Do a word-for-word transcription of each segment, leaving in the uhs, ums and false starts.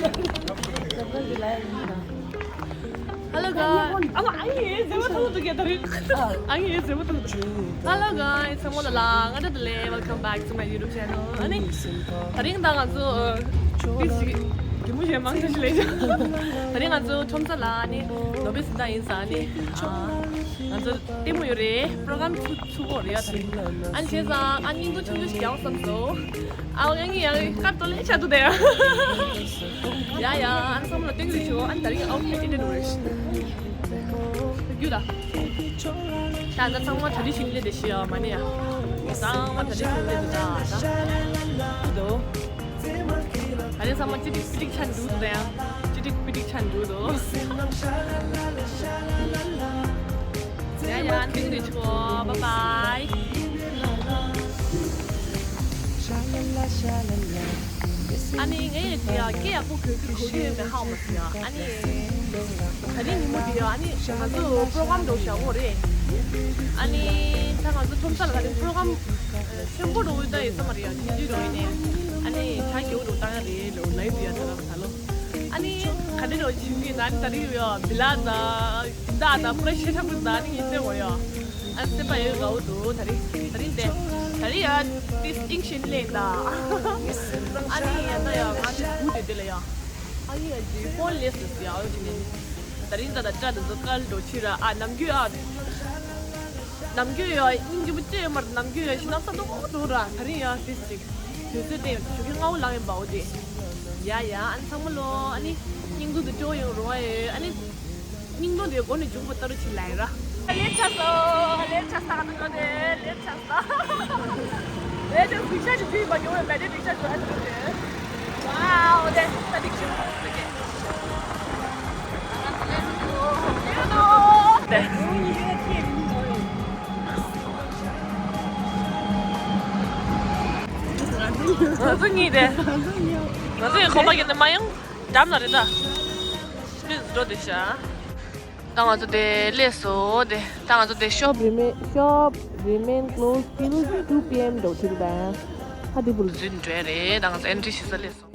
Hello guys. ཨ་ཨ་ཡེ་ཟེར་བ་ཐུག་འདུག་ག་ད་རིང་། ཨ་ཡེ་ཟེར་བ་ཐུག་འདུག Hello guys. ཚང་མ་ལ་ལ་ང་འདྲ་དུ་ལེ། Welcome back to my YouTube channel. ཨ་ནི་ད་རིང་ད་ང་ཚོ་ཨ་ཏི་སི་གི་མོ་ཞེས་མང་ཆེ་ཞིག་ལས་ད་རིང་ང་ཚོ་ཁྲོམ་ས་ལ་ཨ་ནི་ནོ་བེ་སི་ད་ཡིན་ས། ཨ་ནི་ཨ་ང་ཚོ་ལྟད་མོ་ཡོད་རེད། པྲོ་གྷ་རམ་ཚུགས་ཚུགས་ཡོད་རེད་ཡ། ད་རིང་ཨ་ནི་བྱས་ཙང་ཨ་སྙིང་སྡུག་ཆུང་ཆུང་ཞིག་རྒྱག་བསམ་སོང་། ཨ་ང་ངི་ཡང་ཀ་ཏོ་ལེ་ཆ་ཏུ་དེ་ཡ། ཡ་ཡ། ཨ་ཚང་མ་ལ་སྟོན་གི་ཆོག་ཨ་ད་རིང་ཨའུ་ཕིཊ་འདི་འདྲ་རེད། རྒྱུ་ད། ད་ད་ཚང་མ་གྲ་སྒྲིག་བྱེད་ལེ་དེ་ཤི་ཡ་མ་ནི་ཡ། ཚང་མ་གྲ་སྒྲིག་བྱེད་ལེ་དེ་ད་ད། དོ། ད་རིང་ཚང་མ་ཅི་ཏིག་ཅི་ཏིག་ཆ་འདུག་ད་ཡ། ཅི་ཏིག་པི་ཏིག་ཆ་འདུག་དོ། ཡ་ཡ། ཨ་ནི་ཐེངས་རེ་ཆོག Bye bye. ཨ་ནི་ངའི་ཡ་སྐད་ཡག་པོ་གོ་གི་གོ་གི་ཡོད་མེད་ཧ་གོ་མ་སོང་ཡ། ཨ་ནི་ད་རིང་ཉིན་མོ་དེ་ཡ་ཨ་ནི་ང་ཚོ་པྲོ་གྷ་རམ་འགྲོ་བཞག་གོ་རེད། ཨ་ནི་ད་ང་ཚོ་ཁྲོམ་ས་ལ་ད་རིང་པྲོ་གྷ་རམ་ཆེན་པོ་འགྲོ་ཡོད་ད་ཡོད་ས་མ་རེད་ཡ། ཐེངས་གཅིག་འགྲོ་ཡིན་ནས་ཨ་ནི་ཆ་རྒྱུ་འགྲོ་བཏང་ཡ་རེད་ལོ་ལ་ཡོད་ཡ། ད་རང་ད་ལོ། ཨ་ནི་ག་འདྲ་རོ་ཆིན་གི་ན་ནི་ད་རིང་ཡོད་བི་ལ་ད་ད་ད་པྲེ་ཤར་ཆེན་པོ་ད་ནི་ཡིན་ཏེ་འོ་ཡ། ཨ་སེམས་པ་ཡོད་དགའ་བོ་འདུག་ད་རིང་ད་རིང་དེ་ད་རིང་ཡ་ཏིས་ཨིང་ཤིན་ལེན་ད། ཨ་ནི་ཡ་ད་ཡ་ང་ནི་བུ་དེ་དེ་ལ་ཡ། ཨ་ཡ་ཡ་ཇི་ཧོལ་ལེས་ཡ་ཨོ་ཅི་ནི། ད་རིང་ད་ད་ཏྲ་ད་ཟོ་ཀལ་འགྲོ་ཕྱིར་ཨ་ནམ་རྒྱུན་ཨ། ནམ་རྒྱུན་ཡ་སྙིང་རྗེ་པོ་ཅི་ཡོད་མ་རེད། ནམ་རྒྱུན་ཡ་ཞི་ན་ས་དོག་དོག་ར། ད་རིང་ཡ་ཏིས་ཅིག་དུས་ཚོད་དེ་ཞོགས་ཀས་སྔ་བོ་ལངས་ཡིན་པའོ་དེ། ཡ་ཡ། ཨ་ནི་ཚང་མ་ལོ་ཨ་ནི་སྙིང་སྡུག་དེ་སྤྲོ་ཡོང་རོགས་ཨེ། ཨ་ནི་སྙིང་སྡུག་དེ་མགོ་ནས་མཇུག་བར་ལྟ་རུ་ཕྱིན་ལ་ཡ་ར། ལེབ་ཆགས་སོ། ལེབ་ཆགས་ས་ག་ཚོད་ཡོད་དེ་ལེབ་ཆགས་ས། ལེབ་ཆགས་རིག་ཤ་ཞིག་བྲིས་པ་ཡོང་བའི་བེད་དེ་རིག་ཤ་ཞིག་ཨ་ཅི་རེད། ཝའོ་དེ་ད་རིག་ཤ་ཞིག་ཨ་ཅི་རེད། དེ། ང་ཚོ་གཉིས་དེ། ང་ཚོ་ཡི་གོམ་པ་ཡིན་ན་མ་ཡོང་། འགྲམ་ལ་རེད་ད། Please འགྲོ་དེ་ཤ། ད་ང་ཚོ་དེ་སླེབས་སོ་དེ། ད་ང་ཚོ་དེ་shop remain, shop remain closed till two P M འགྲོ་ཐུག་ད། ཧ་དེ་བུལ་འཛུལ་འགྲོ་རེད། ད་ང་ཚོ་entry བྱེད་ས་སླེབས་སོ།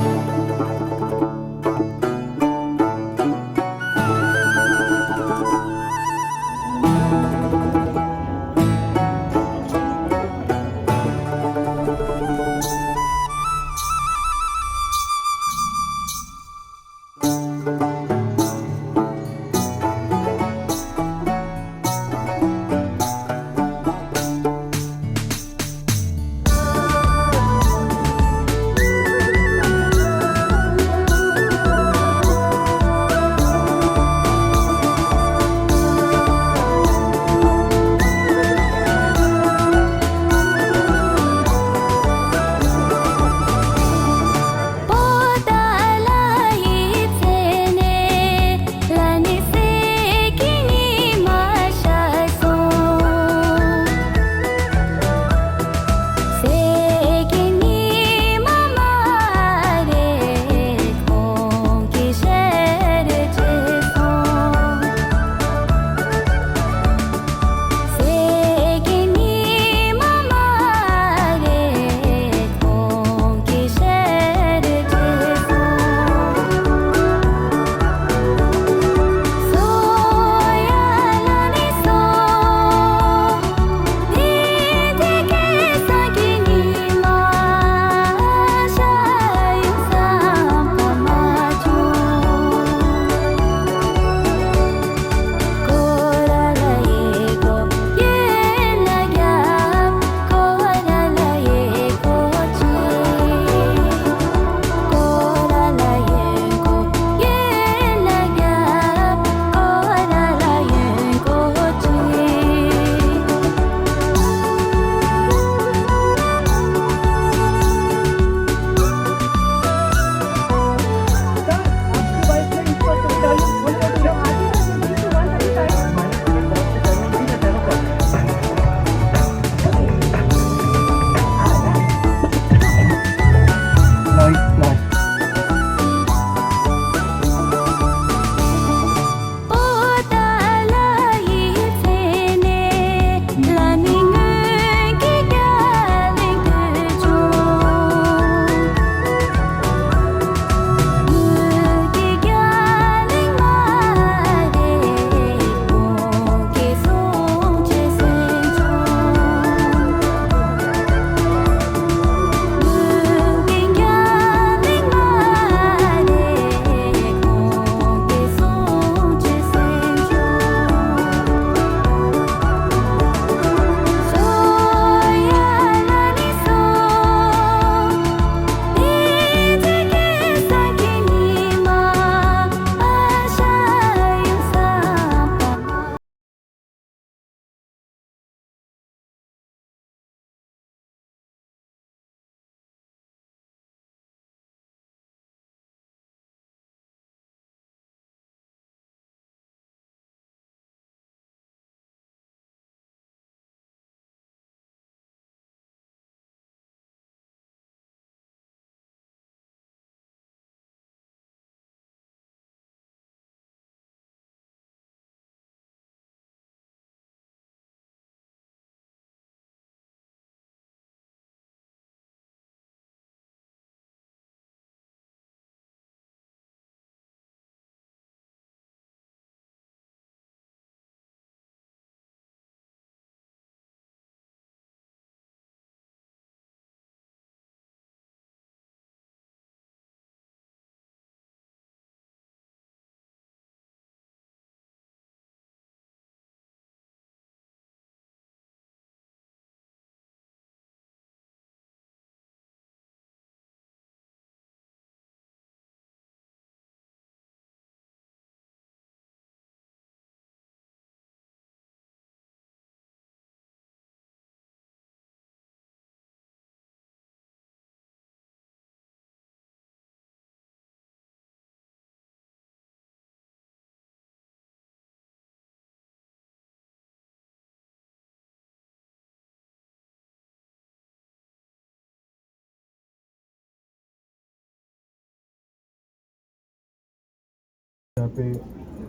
यहाँ पे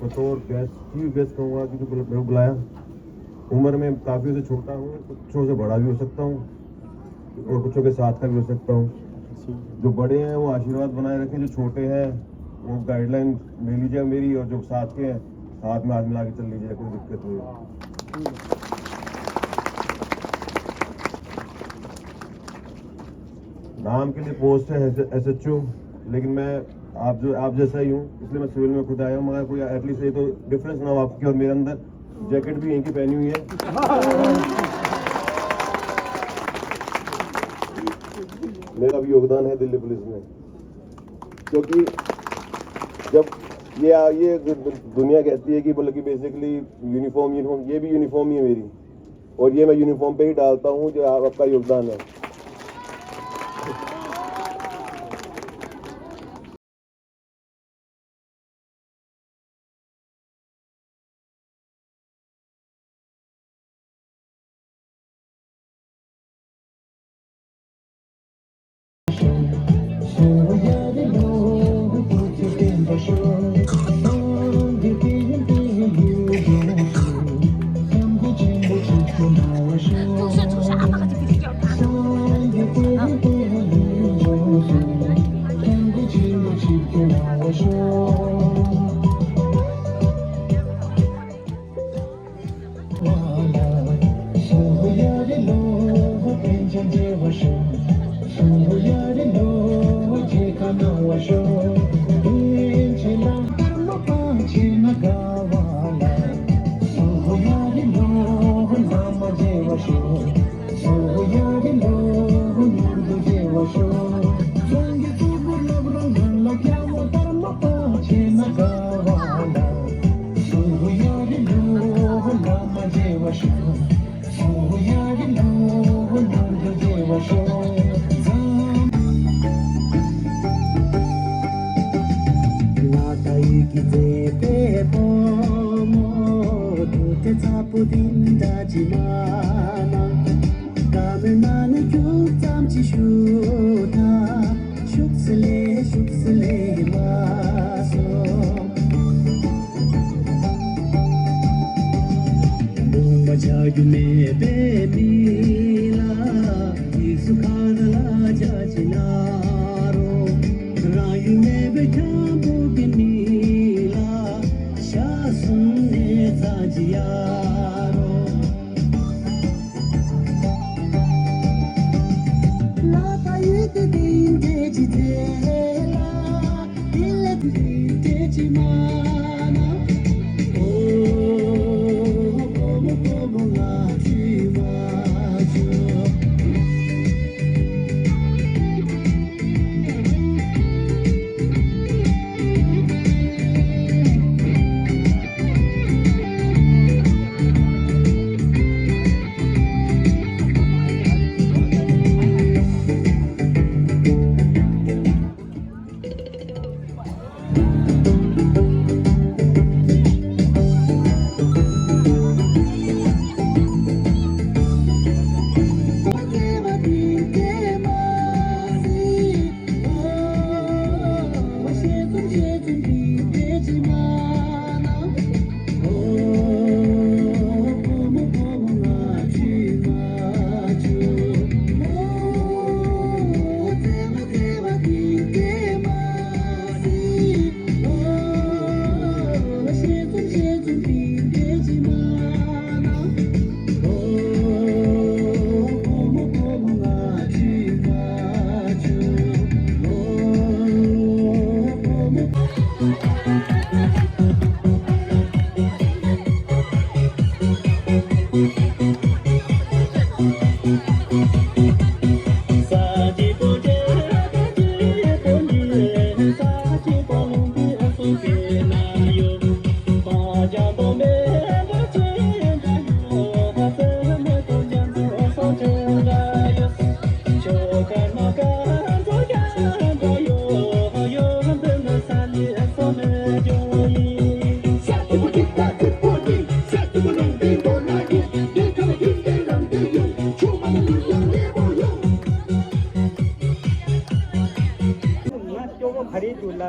बतौर guest, chief guest कहूँगा कि जो बुला- मेरे को बुलाया। उम्र में काफ़ी से छोटा हूँ, कुछों से बड़ा भी हो सकता हूँ और कुछों के साथ का भी हो सकता हूँ। जो बड़े हैं वो आशीर्वाद बनाए रखें, जो छोटे हैं वो गाइडलाइन ले लीजिए मेरी, और जो साथ के हैं साथ में हाथ मिला के चल लीजिए, कोई दिक्कत नहीं है। नाम के लिए पोस्ट है एसएचओ, लेकिन मैं आप जो आप जैसा ही हूँ, इसलिए मैं सिविल में खुद आया हूँ। मगर कोई एटलीस्ट ये तो डिफरेंस ना हो आपकी और मेरे अंदर। जैकेट भी यहीं की पहनी हुई है। मेरा भी योगदान है दिल्ली पुलिस में, क्योंकि जब ये ये दुनिया कहती है कि, बल्कि बेसिकली यूनिफॉर्म यूनिफॉर्म, ये भी यूनिफॉर्म ही है मेरी। और ये मैं यूनिफॉर्म पे ही डालता हूँ, जो आप- आपका योगदान है।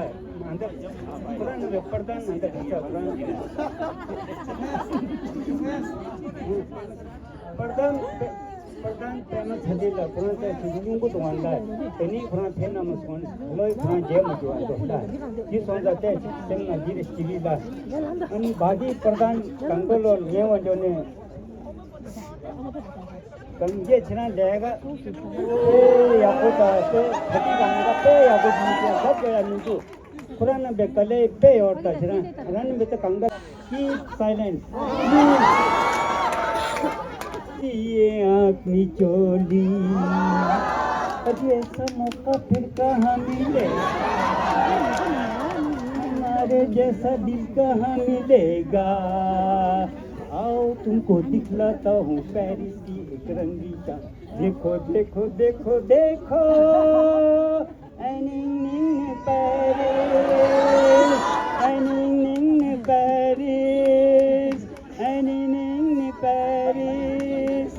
ཨ་འདི་ཁོ་རང་ནི་པར་དང་ཨ་འདི་ག་ས་ཁོ་རང་པར་དང་པར་དང་པད་མ་ཚེ་འདི་ལ་ཁོ་རང་ཚེ་ཞིག་སྙིང་པོ་དུ་བ་ལ་དེ་ནི་ཁོ་རང་ཕན་ན་མ་སོང་ལོས་ཁོ་རང་རྒྱལ་མ་བྱུང་བ་འདུག་ལ། ཅི་སོང་ཙང་ཚེ་ཞིག་སེམས་ན་འདི་རེ་ཞིག་ལ་ཨ་ནི་བ་གི་པར་དང་གང་ག་ལོ་ཉེ་བ་འཇོག་ནས། གང་རྒྱལ་ཁྱེད་རང་ལས་ཀ་དཔེ་ཡག་པོ་དང་དཔེ་ཕ་གི་གང་ག་དཔེ་ཡག་པོ་བྱུང་ཚེ་ལབ་དགོས་ཡ་མི་འདུག་ཁོ་རང་རྣམ་པའི་དཀའ་ལས་དཔེ་ཡོད་ད་ཁྱེད་རང་རང་རྣམ་པའི་ད་གང་ག Keep silence. ये आँख मिचोली, अब ऐसा मौका फिर कहाँ मिलेगा? हमारे जैसा दिल कहाँ मिलेगा? आओ तुमको दिखलाता हूँ पेरिस की एक रंगीन शाम। देखो, देखो, देखो, देखो। Hanging in Paris, hanging in Paris, hanging in Paris.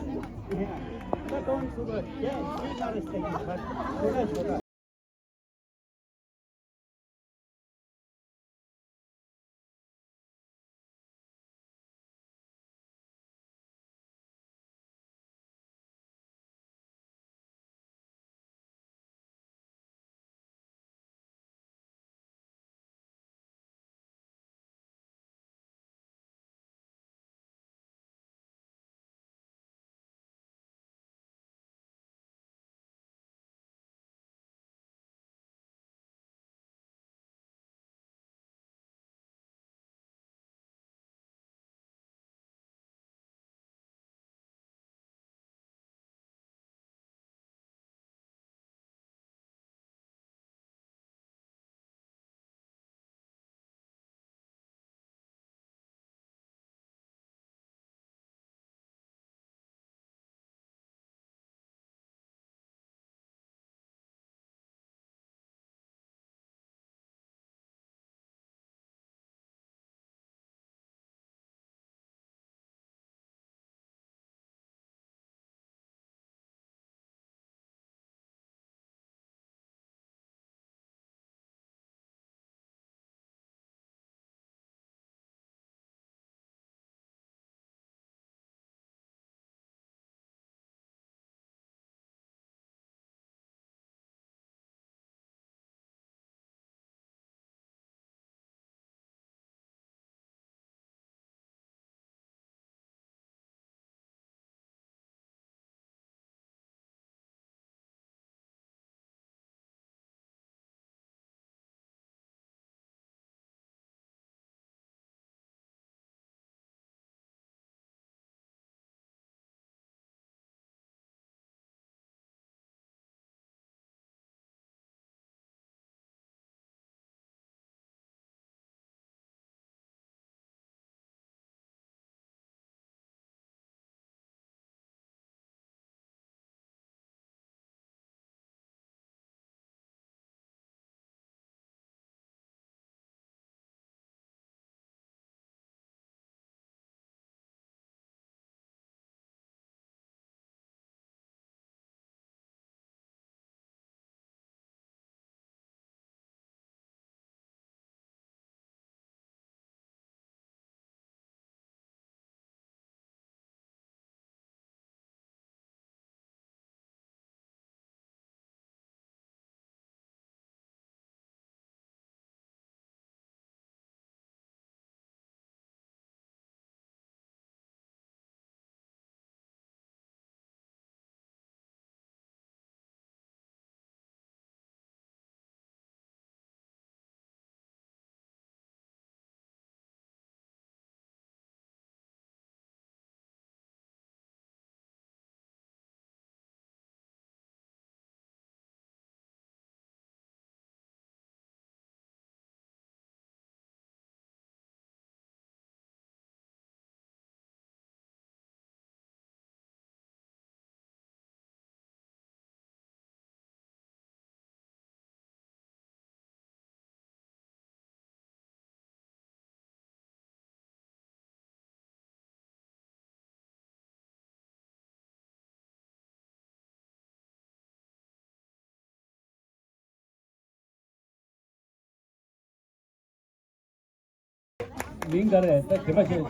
མིང་ག་རེ། ད་དེ་མ་བྱེད།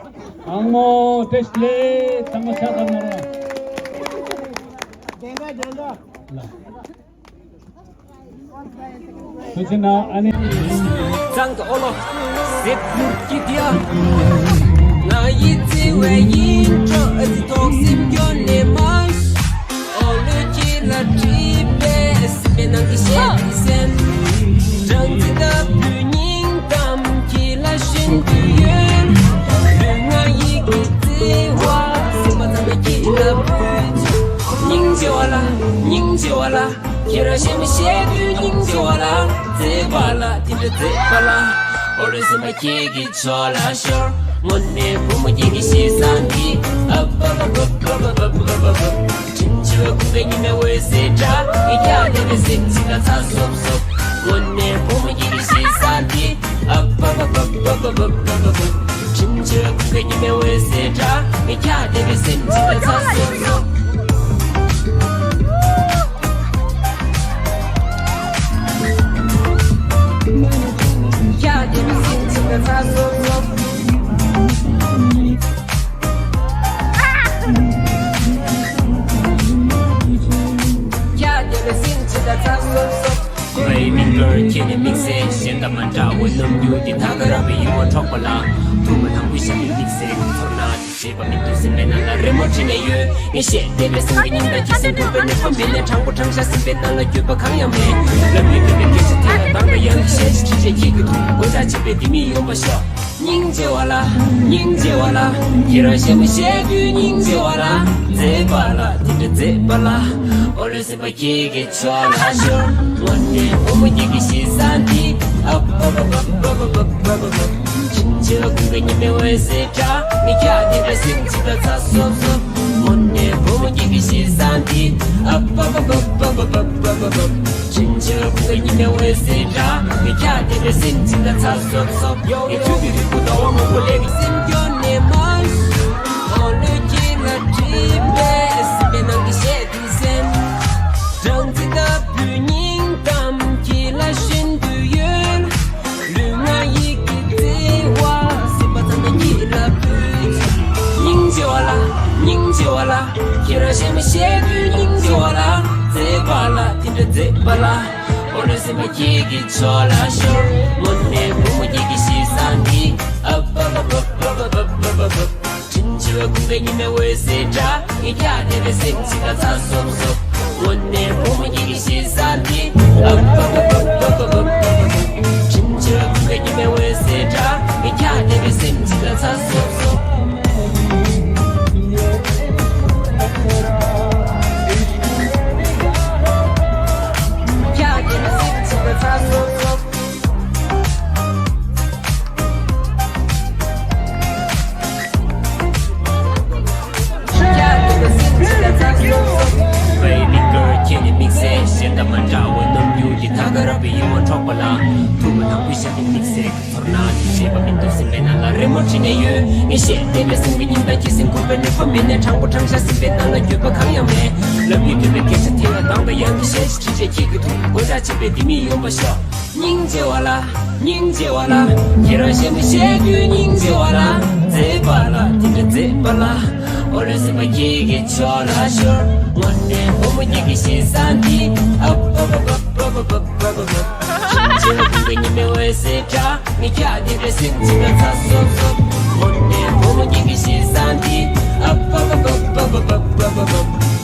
ཨང་མོ་བཀྲ་ཤིས་བདེ་ལེགས། ཚང་མ་ཕྱག་བརྡབ་གནང་རོགས། བདེན་ག་བདེན་ག་ལ། ཐུགས་རྗེ་གནང་། ཨ་ནི། གཙང་གི་ཨོ་ལོ། གཟིགས་ཡུལ་གྱི་དེ་ཡ། ང་ཡི་བརྩེ་བའི་ཡིད་འཕྲོག་ཨ་ཙི་ཐོག་སེམས་སྐྱོ་ནས་མ། ཨོ་ལོ་ཁྱེད་ལ་བྲིས་པའི་སེམས་པའི་ནང་གི་བཤད་པའི་སེམས། སྦྲང་རྩི་ལྟ་བུའི་སྙིང་གཏམ་ཁྱེད་ལ་ཤིན་ཏུ་ཡོད། ལུས་ངག་ཡིད་ཀྱི་བརྩེ་བ་སེམས་པ་ཚང་མས་ཁྱེད་ལ་ཕུལ། སྙིང་རྗེ་བ་ལ། སྙིང་རྗེ་བ་ལ། ཁྱེད་རང་བཤད་མི་ཤེས་དུས་སྙིང་རྗེ་བ་ལ། མཛེས་པ་ལ། དེ་འདྲ་མཛེས་པ་ལ། ཨོ་ལོ་སེམས་པ་ཁྱེད་ཀྱི་ཕྱོགས་ལ་ཤོར། དངོས་གནས་བུ་མོ་ཁྱེད་ཀྱི་ཞེ་ས་འདི། ཨ་པ་པ་པ། དྲིན་ཆེ་བ་ཀུན་དགའ་ཉི་མའི་འོད་ཟེར་འདྲ། ངས་ཁྱེད་བསྡད་པའི་སེམས་ཅི་ལ་ཚ་སོབ་སོབ། དངོས་གནས་བུ་མོ་ཁྱེད་ཀྱི་ཞེ་ས་འདི། ཨ་པ་པ་པ། དྲིན་ཆེ་བ་ཀུན་དགའ་ཉི་མའི་འོད་ཟེར་འདྲ། ངས་ཁྱེད་བསྡད་པའི་སེམས་ཅི་ལ་ཚ་སོབ་སོབ། ཁྱེད་ནི་དམིགས་བསལ་གཞན་དང་མ་འདྲ་བའི་རྣམ་འགྱུར་འདི། ཐ་ག་རང་བའི་ཡིད་དབང་འཕྲོག་པ་ལ། ཐུགས་མ་དང་པོའི་ཞབས་ནི་དམིགས་བསལ་གྱི་ཚོར་སྣང་། བྱེད་པ་མི་འདུག་སེམས་པའི་ནང་ལ་རི་མོ་བྲིས་ནས་ཡོད། ངས་བཤད་བསྡད་པའི་སེམས་ཀྱི་སྙིང་གཏམ་གྱི་སེམས་ཁུར་པའི་ནུས་པ་མེད་ནས། དྲང་པོ་དྲང་བཞག་སེམས་པའི་ནང་ལ་འགྱོད་པ་གང་ཡང་མེད། ལབ་ཡོད་འདོད་པའི་སྐད་ཆ་དེ་ལ་དང་བའི་ཡང་གི་ཞལ་ཞིག་ཁྲིད་བྱས་ཁྱེད་ཀྱི་ཐུགས་མགོ་འདྲ་བྱེད་པའི་དེ་མི་ཡོང་པ་ཤོག་སྙིང་རྗེ་བ་ལ། སྙིང་རྗེ་བ་ལ། ཁྱེད་རང་བཤད་མི་ཤེས་དུས་སྙིང་རྗེ་བ་ལ། མཛེས་པ་ལ། དེ་འདྲ་མཛེས་པ་ལ། ཨོ་ལོ་སེམས་པ་ཁྱེད་ཀྱི་ཕྱོགས་ལ་ཤོར། དངོས་གནས་བུ་མོ་ཁྱེད་ཀྱི་ཞེ་ས་འདི། ཨ་པ་པ་པ། དྲིན་ཆེ་བ་ཀུན་དགའ་ཉི་མའི་འོད་ཟེར་འདྲ། ངས་ཁྱེད་བསྡད་པའི་སེམས་ཅི་ལ་ཚ་སོབ་སོབ། དངོས་གནས་བུ་མོ་ཁྱེད་ཀྱི་ཞེ་ས་འདི། ཨ་པ་པ་པ། དྲིན་ཆེ་བ་ཀུན་དགའ་ཉི་མའི་འོད་ཟེར་འདྲ། ངས་ཁྱེད་བསྡད་པའི་སེམས་ཅི་ལ་ཚ་སོབ་སོབ། ངས་ཆུ་དེ་རིག་པོ་ཟླ་བ་སྔོན་པོ་ལས་ཀྱི་སེམས་སྐྱོ་ནས་མ། ཨོ་ལོ་ཁྱེད་ལ་བྲིས་པའི་སེམས་པའི་ནང་གི་བཤད་དུས་སེམས། སྦྲང་རྩི་ལྟ་བུའི་སྙིང་གཏམ་ཁྱེད་ལ་ཤིན་ཏུ་ཡོད། ལུས་ངག་ཡིད་ཀྱི་བརྩེ་བ་སེམས་པ་ཚང་མས་ཁྱེད་ལ་ཕུལ། སྙིང་རྗེ་བ་ལ། སྙིང་རྗེ་བ་ལ། ཁྱེད་རང་བཤད་མི་ཤེས་དུས་སྙིང་རྗེ་བ་ལ། མཛེས་པ་ལ། དེ་འདྲ་མཛེས་པ་ལ། ཨོ་ལོ་སེམས་པ་ཁྱེད་ཀྱི་ཕྱོགས་ལ་ཤོར། དངོས་གནས་བུ་མོ་ཁྱེད་ཀྱི་ཞེ་ས་འདི། ཨ་པ་པ་པ། དྲིན་ཆེ་བ་ཀུན་དགའ་ཉི་མའི་འོད་ཟེར་འདྲ། ངས་ཁྱེད་བསྡད་པའི་སེམས་ཅི་ལ་ཚ་སོབ་སོབ། དངོས་གནས་བུ་མོ་ཁྱེད་ཀྱི་ཞེ་ས་འདི། ཨ་པ་པ་པ། དྲིན་ཆེ་བ་ཀུན་དགའ་ཉི་མའི་འོད་ཟེར་འདྲ། ངས་ཁྱེད་བསྡད་པའི་སེམས་ཅི་ལ་ཚ་སོབ་སོབ། ཁྱེད་བསྡད་པའི་སེམས་ཅི་ལ་ཚ་སོབ་སོབ། བའི་མིག་ཏོ་ཁྱེད་ནི་དམིགས་བསལ་གཞན་དང་མ་འདྲ་བའི་རྣམ་འགྱུར་གྱི་ཐ་ག་རང་བའི་ཡིད་དབང་འཕྲོག་པ་ལ། ཐུགས་མ་དང་པོའི་ཞབས་ནི་དམིགས་བསལ་གྱི་ཚོར་སྣང་། བྱེད་པ་མི་འདུག་སེམས་པའི་ནང་ལ་རི་མོ་བྲིས་ནས་ཡོད། ངས་བཤད་བསྡད་པའི་སེམས་ཀྱི་སྙིང་གཏམ་གྱི་སེམས་ཁུར་པའི་ནུས་པ་མེད་ནས། དྲང་པོ་དྲང་བཞག་སེམས་པའི་ནང་ལ་འགྱོད་པ་གང་ཡང་མེད། ལབ་ཡོད་འདོད་པའི་སྐད་ཆ་དེ་ལ་དང་བའི་ཡང་གི་ཞལ་ཞིག་ཁྲིད་བྱས་ཁྱེད་ཀྱི་ཐུགས་མགོ་འདྲ་བྱེད་པའི་དེ་མི་ཡོང་པ་ཤོག་སྙིང་རྗེ་བ་ལ། སྙིང་རྗེ་བ་ལ། ཁྱེད་རང་བཤད་མི་ཤེས་དུས་སྙིང་རྗེ་བ་ལ། མཛེས་པ་ལ། དེ་འདྲ་མཛེས་པ་ལ། ཨོ་ལོ་སེམས་པ་ཁྱེད་ཀྱི་ཕྱོགས་ལ་ཤོར། དངོས་གནས་བུ་མོ་ཁྱེད་ཀྱི་ཞེ་ས་འདི། ཨ་པ་པ་པ། དྲིན་ཆེ་བ་ཀུན་དགའ་ཉི་མའི་འོད་ཟེར་འདྲ། ངས་ཁྱེད་བསྡད་པའི་སེམས་ཅི་ལ་ཚ་སོབ་སོབ། དངོས་གནས་བུ་མོ་ཁྱེད་ཀྱི་ཞེ་ས་འདི། ཨ་པ་པ་པ།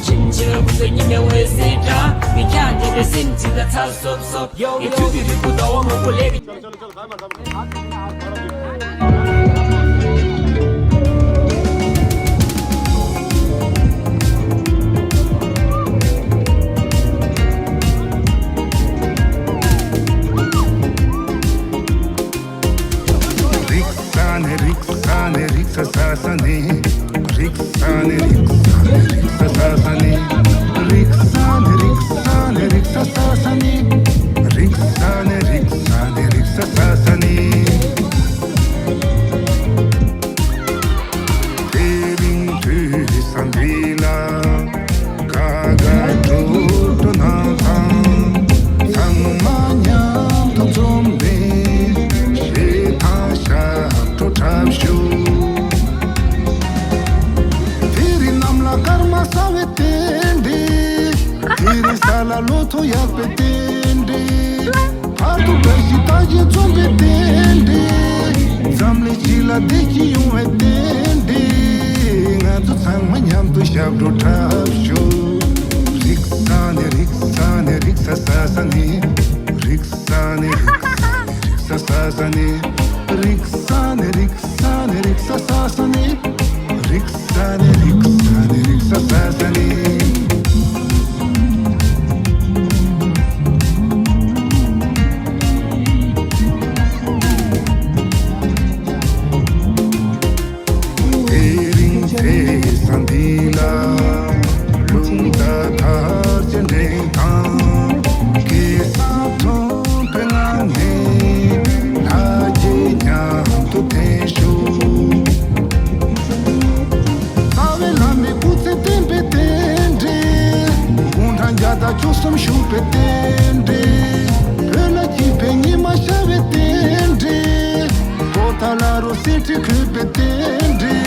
དྲིན་ཆེ་བ་ཀུན་དགའ་ཉི་མའི་འོད་ཟེར་འདྲ། ངས་ཁྱེད་བསྡད་པའི་སེམས་ཅི་ལ་ཚ་སོབ་སོབ། ཡོ་ཡོ། ཆུ་དེ་རིག་པོ་ཟླ་བ་སྔོན་པོ་ལས་ཀྱི། རིག་ས་ནས་རིག་ས་ནས་རིག་ས་ས་ས་ནས། རིག་ས་ནས་རིག་ས་ནས་རིག་ས་ས་ས་ནས། རིག་ས་ནས་རིག་ས་ནས་རིག་ས་ས་ས་ནས། རིག་ས་ནས་རིག་ས་ནས་རིག་ས་ས་ས་ནས། དེ་རིང་དུས་སང་འདི་ལ། ཁ་དགའ་སྤྲོ་སྤྲོ་གནང་དང་། ཚང་མ་མཉམ་དུ་འཛོམས་ནས། ཞེ་ཐང་ཞབས་བྲོ་འཁྲབ་ ཞབས་བྲོ་འཁྲབ་ཤོག་རིག་ས་ནི་རིག་ས་ནི་རིག་ས་ས་ས་ནི། རིག་ས་ནི་རིག་ས་ནི་རིག་ས་ས་ས་ནི། རིག་ས་ནི་རིག་ས་ནི་རིག་ས་ས་ས་ནི། རིག་ས་ནི་རིག་ས་ནི་རིག་ས་ས་ས་ནི། དེ་རིང་ཚེས་བཟང་འདི་ལ། རླུང་རྟ་དར་ཆེན་འགྲེང་དང་། སྐལ་བཟང་མཐོན་པོའི་ངང་ནས། ལྷ་རྗེ་མཉམ་དུ་འཐེན་ཤོག་རྩ་བའི་བླ་མའི་སྐུ་ཚེ་བརྟན་པའི་རྟེན་འབྲེལ། དགུང་གྲངས་བརྒྱ་དང་བཅུ་གསུམ་བཞུགས་པའི་རྟེན་འབྲེལ། བོད་ལ་སྐྱིད་པའི་ཉི་མ་ཤར་བའི་རྟེན་འབྲེལ། པོ་ཏཱ་ལ་རུ་གསེར་ཁྲི་འཁོད་པའི་རྟེན་འབྲེལ།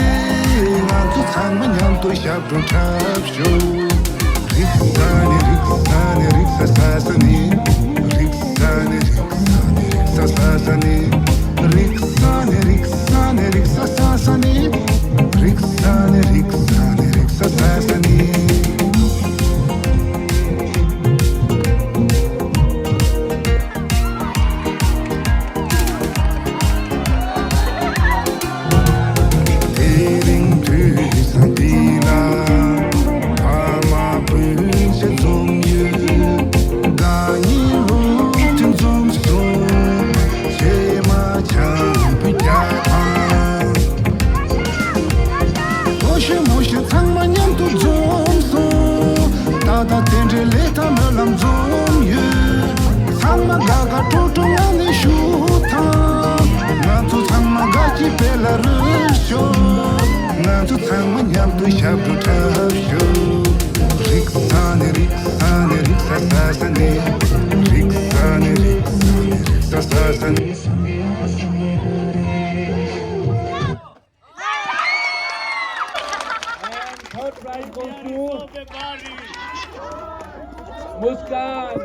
ང་ཚོ་ཚང་མ་མཉམ་དུ་ཞབས་བྲོ་འཁྲབ་ཤོག་རིག་ས་ནི་རིག་ས་ནི་རིག་ས་ས་ས་ནི། རིག་ས་ནི་རིག་ས་ནི་རིག་ས་ས་ས་ནི། རིག་ས་ནི་རིག་ས་ནི་རིག་ས་ས་ས་ནི། རིག་ས་ནི་རིག་ས་ནི་རིག་ས་ས་ས་ནི། དེ་རིང་དུས་བཟང་འདི་ལ། ཕ་མ་སྤུན་མཆེད་འཛོམས་ཡོད། དགའ་ཉེ་སློབ་ཕྲུག་འཛོམས་སོང་། བྱེ་མ་ཆང་བུ་རྒྱག་དང་། ལོ་ཤས་མོ་ཤས་ཚང་མ་མཉམ་དུ་འཛོམས་སོང་། ད་ལྟ་རྟེན་འབྲེལ་ལས་དང་སྨོན་ལམ་འཛོམས་ཡོད། ཚང་མ་དགའ་དགའ་སྤྲོ་སྤྲོ་ངང་ནས་བཞུགས་དང་། ང་ཚོ་ཚང་མ་དགའ་སྐྱིད་དཔལ་ལ་རོལ་ཤོག་ང་ཚོ་ཚང་མ་མཉམ་དུ་ཞབས་བྲོ་འཁྲབ་ཤོག་རིག་ས་ནི་རིག་ས་ནི་རིག་ས་ས་ས་ནི། རིག་ས་ནི་རིག་ས་ནི་རིག་ས་ས་ས་ནི། And third prize goes to Muskan.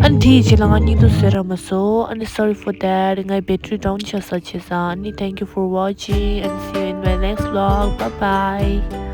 ཨ་ནི་དེ་ཡི་རྗེས་ལ་ང་སྙིང་སྡུག་བཟོས་ར་མ་སོང་། ཨ་ནི་sorry for that. ངའི་battery down ཆགས་ས་བྱས་ཙང་། ཨ་ནི་thank you for watching and see you in my next vlog. Bye bye.